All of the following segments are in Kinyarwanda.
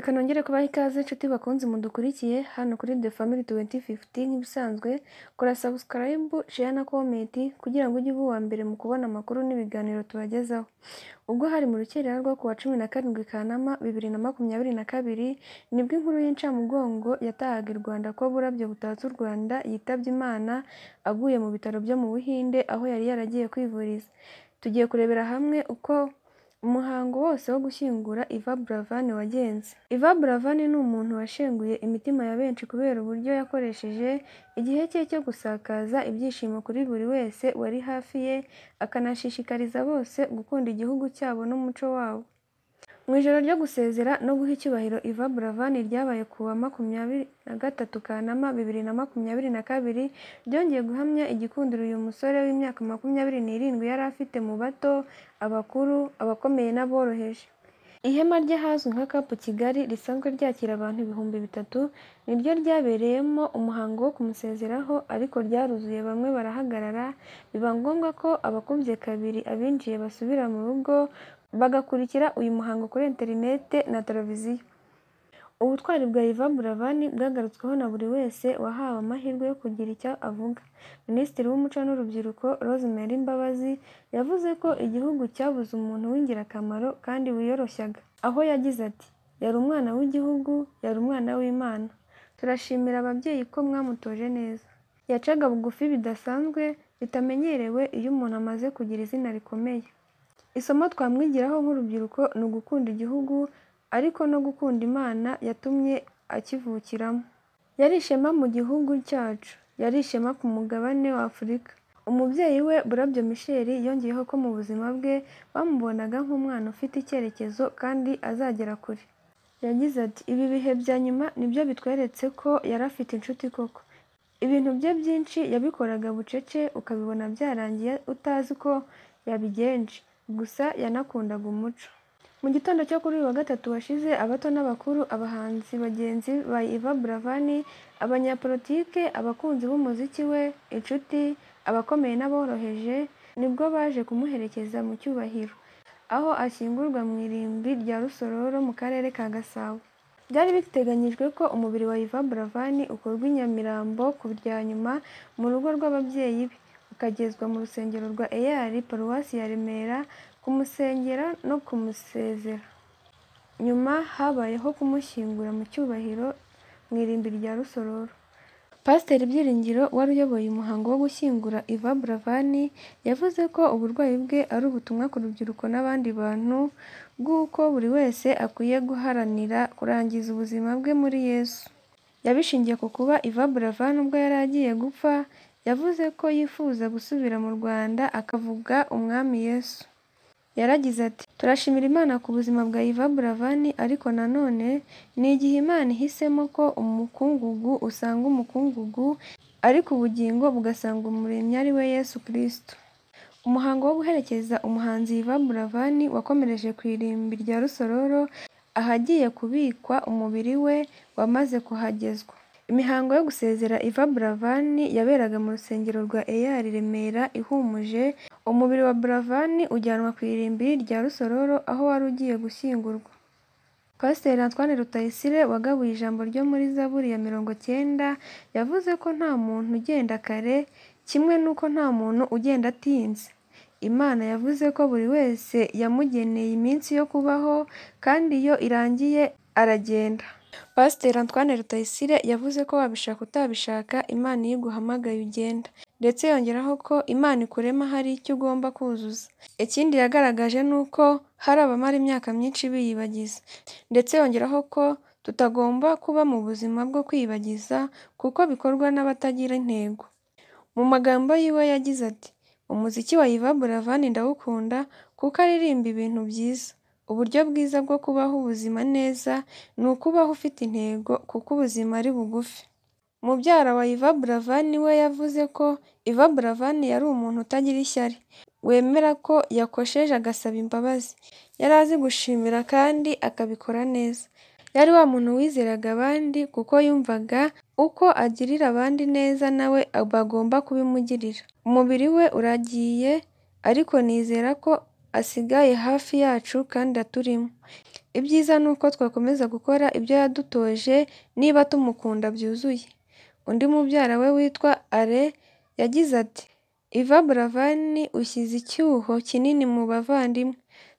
Reka nongere kubaha ikaze inshuti bakunzi mudukurikiye hano kuri The Family 2050. Nk'ibisanzwe, kora subscribe, share na comment kugira ngo ujye uba uwa mbere mu kubona amakuru n'ibiganiro tubagezaho. Ubwo hari mu rukerera rwo kuwa 17 Kanama 2022, nibwo inkuru y'incamugongo yatahaga i Rwanda ko Burabyo butatse u Rwanda yitabye Imana aguye mu bitaro byo mu Buhinde aho yari yaragiye kwivuriza. Tugiye kurebera hamwe uko umuhango wose wo gushyingura Yvan Buravan wagenze. Yvan Buravan ni umuntu washenguye imitima ya benshi kubera uburyo yakoresheje igihe cye cyo gusakaza ibyishimo kuri buri wese wari hafi ye, akanashishikariza bose gukunda igihugu cyabo n'umuco wabo. Mu ijoro ryo gusezera no guha icyubahiro Yvan Buravan ryabaye ku wa 23 Kanama 2022, ryongeye guhamya igikundiro uyu musore w'imyaka 27 yari afite mu bato, abakuru, abakomeye n'aboroheje. Ihema ry'ahazwi nka Camp Kigali risanzwe ryakira abantu 3000 niryo ryabereyemo umuhango wo kumusezeraho, ariko ryaruzuye bamwe barahagarara, biba ngombwa ko abakubye kabiri abinjiye basubira mu rugo bagakurikira uyu muhango kuri interineti na televiziyo. Ubutwari bwa Yvan Buravan bwagarutsweho na buri wese wahawe amahirwe yo kugira icyo avuga. Minisitiri w'Umuco n'Urubyiruko, Rosemary Mbabazi, yavuze ko igihugu cyabuze umuntu w'ingirakamaro kandi wiyoroshyaga. Aho yagize ati: "Yari umwana w'igihugu, yari umwana w'Imana. Turashimira ababyeyi ko mwamutoje neza. Yacaga bugufi bidasanzwe, bitamenyerewe iyo umuntu amaze kugira izina rikomeye. Isomo twamwigiraho nk'urubyiruko ni ugukunda igihugu, ariko no gukunda Imana yatumye akivukiramo. Yari ishema mu gihugu cyacu, yari ishema ku mugabane wa Afurika." Umubyeyi we Burabyo Michel yongeyeho ko mu buzima bwe bamubonaga nk'umwana ufite icyerekezo kandi azagera kure. Yagize ati: "Ibi bihe bya nyuma nibyo bitweretse ko yari afite inshuti koko. Ibintu bye byinshi yabikoraga bucece, ukabibona byarangiye utazi ko yabigenje. Gusa yanakundaga umuco." Mu gitondo cyo kuri uyu wa gatatu washize, abato n'abakuru, abahanzi bagenzi ba Yvan Buravan, abanyapolitike, abakunzi b'umuziki we, inshuti, abakomeye n'aboroheje, nibwo baje kumuherekeza mu cyubahiro, aho ashyingurwa mu irimbi rya Rusororo mu karere ka Gasabo. Byari biteganyijwe ko umubiri wa Yvan Buravan ukurwa i Nyamirambo ku rya nyuma mu rugo rw'ababyeyi be, ukagezwa mu rusengero rwa EAR Paruwasi ya Remera kumusengera no kumusezera. Nyuma habayeho kumushyingura mu cyubahiro mu irimbi rya Rusororo. Pasiteri Byiringiro wari uyoboye umuhango wo gushyingura Yvan Buravan yavuze ko uburwayi bwe ari ubutumwa ku rubyiruko n'abandi bantu bw'uko buri wese akwiye guharanira kurangiza ubuzima bwe muri Yesu. Yabishingiye ku kuba Yvan Buravan ubwo yari agiye gupfa, yavuze ko yifuza gusubira mu Rwanda akavuga Umwami Yesu. Yaragize ati: "Turashimira Imana ku buzima bwa Yvan Buravan, ariko nanone ni igihe Imana ihisemo ko umukungugu usanga umukungugu, ariko ubugingo bugasanga Umuremyi ari we Yesu Kristo." Umuhango wo guherekeza umuhanzi Yvan Buravan wakomereje ku irimbi rya Rusororo ahagiye kubikwa umubiri we wamaze kuhagezwa. Imihango yo gusezera Yvan Buravan yaberaga mu rusengero rwa EAR Remera ihumuje, umubiri wa Buravan ujyanwa ku irimbi rya Rusororo aho wari ugiye gushyingurwa. Pasiteri Antoine Rutayisire wagabuye ijambo ryo muri Zaburi ya 90 yavuze ko nta muntu ugenda kare, kimwe n'uko nta muntu ugenda atinze. Imana yavuze ko buri wese yamugeneye iminsi yo kubaho, kandi iyo irangiye aragenda. Pasiteri Antoine Rutayisire yavuze ko wabishaka utabishaka Imana iyo iguhamagaye ugenda, ndetse yongeraho ko Imana ikurema hari icyo ugomba kuzuza. Ikindi yagaragaje ni uko hari abamara imyaka myinshi biyibagiza, ndetse yongeraho ko tutagomba kuba mu buzima bwo kwiyibagiza kuko bikorwa n'abatagira intego. Mu magambo yiwe yagize ati: "Umuziki wa Yvan Buravan ndawukunda kuko aririmba ibintu byiza. Uburyo bwiza bwo kubaho ubuzima neza ni ukubaho ufite intego kuko ubuzima ari bugufi." Mubyara wa Yvan Buravan we yavuze ko Yvan Buravan yari umuntu utagira ishyari, wemera ko yakosheje agasaba imbabazi. Yari azi gushimira kandi akabikora neza. Yari wa muntu wizeraga abandi kuko yumvaga uko agirira abandi neza nawe bagomba kubimugirira. Umubiri we uragiye, ariko nizera ko asigaye hafi yacu kandi aturimo. Ibyiza ni uko twakomeza gukora ibyo yadutoje niba tumukunda byuzuye. Undi mubyara we witwa Alain yagize ati “Yvan Buravan ushyize icyuho kinini mu bavandimwe,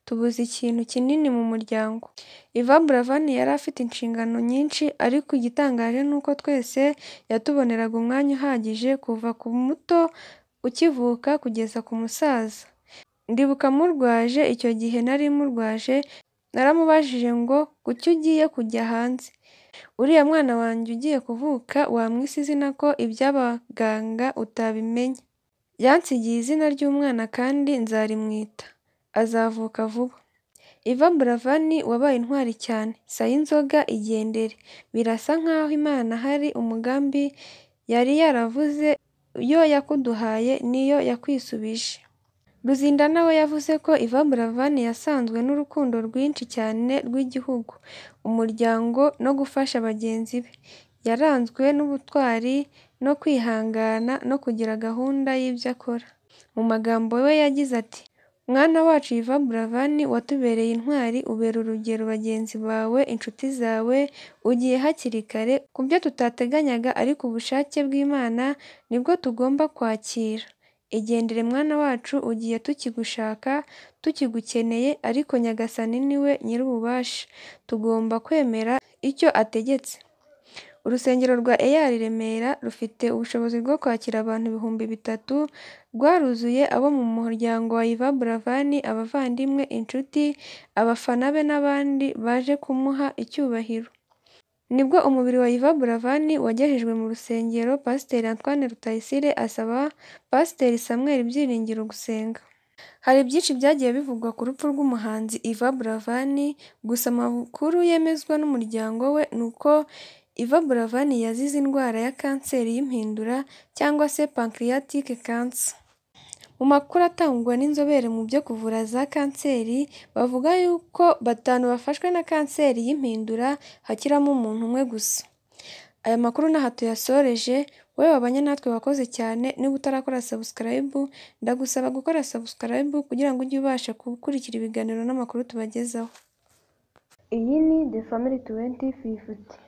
tubuze ikintu kinini mu muryango. Yvan Buravan yari afite inshingano nyinshi ariko igitangaje ni uko twese yatuboneraga umwanya uhagije kuva ku muto ukivuka kugeza ku musaza. Ndibuka murwaje icyo gihe nari murwaje naramubajije ngo kuki ugiye kujya hanze? Uriya mwana wanjye ugiye kuvuka wamwise izina ko iby'abaganga utabimenya. Yansigiye izina ry'umwana kandi nzarimwita. Azavuka vuba. Yvan Buravan wabaye intwari cyane, Sayinzoga igendere. Birasa nkaho Imana hari umugambi yari yaravuze yo yakuduhaye niyo yakwisubije. Ruzindana we yavuze ko Yvan Buravan yasanzwe n'urukundo rwinshi cyane rw'igihugu, umuryango no gufasha bagenzi be. Yaranzwe n'ubutwari no kwihangana no kugira gahunda y'ibyo akora. Mu magambo we yagize ati “Mwana wacu Yvan Buravan watubereye intwari, ubera urugero bagenzi bawe, inshuti zawe, ugiye hakiri kare ku byo tutateganyaga ariko ubushake bw'Imana nibwo tugomba kwakira. Igendere mwana wacu ugiye tukigushaka, tukigukeneye ariko Nyagasani niwe nyir'ububasha, tugomba kwemera icyo ategetse.” Urusengero rwa EAR Remera rufite ubushobozi bwo kwakira abantu 3000, rwaruzuye abo mu muryango wa Yvan Buravan, abavandimwe, inshuti, abafana be n'abandi baje kumuha icyubahiro. Nibwo umubiri wa Yvan Buravan wagejejwe mu rusengero, Pasiteri Antoine Rutayisire asaba Pasiteri Samuel Byiringiro gusenga. Hari byinshi byagiye bivugwa ku rupfu rw'umuhanzi Yvan Buravan, gusa amakuru yemezwa n'umuryango we ni uko Yvan Buravan yazize indwara ya kanseri y'impindura cyangwa se Pancreatic cancer. Mu makuru atangwa n'inzobere mu byo kuvura za kanseri, bavuga yuko 5 bafashwe na kanseri y'impindura hakiramo umuntu umwe gusa. Aya makuru n'aha tuyasoreje, wowe wabanye natwe wakoze cyane, niba utarakora subscribe ndagusaba gukora subscribe kugira ngo ujye ubasha gukurikira ibiganiro n'amakuru tubagezaho. Iyi ni The Family 2050.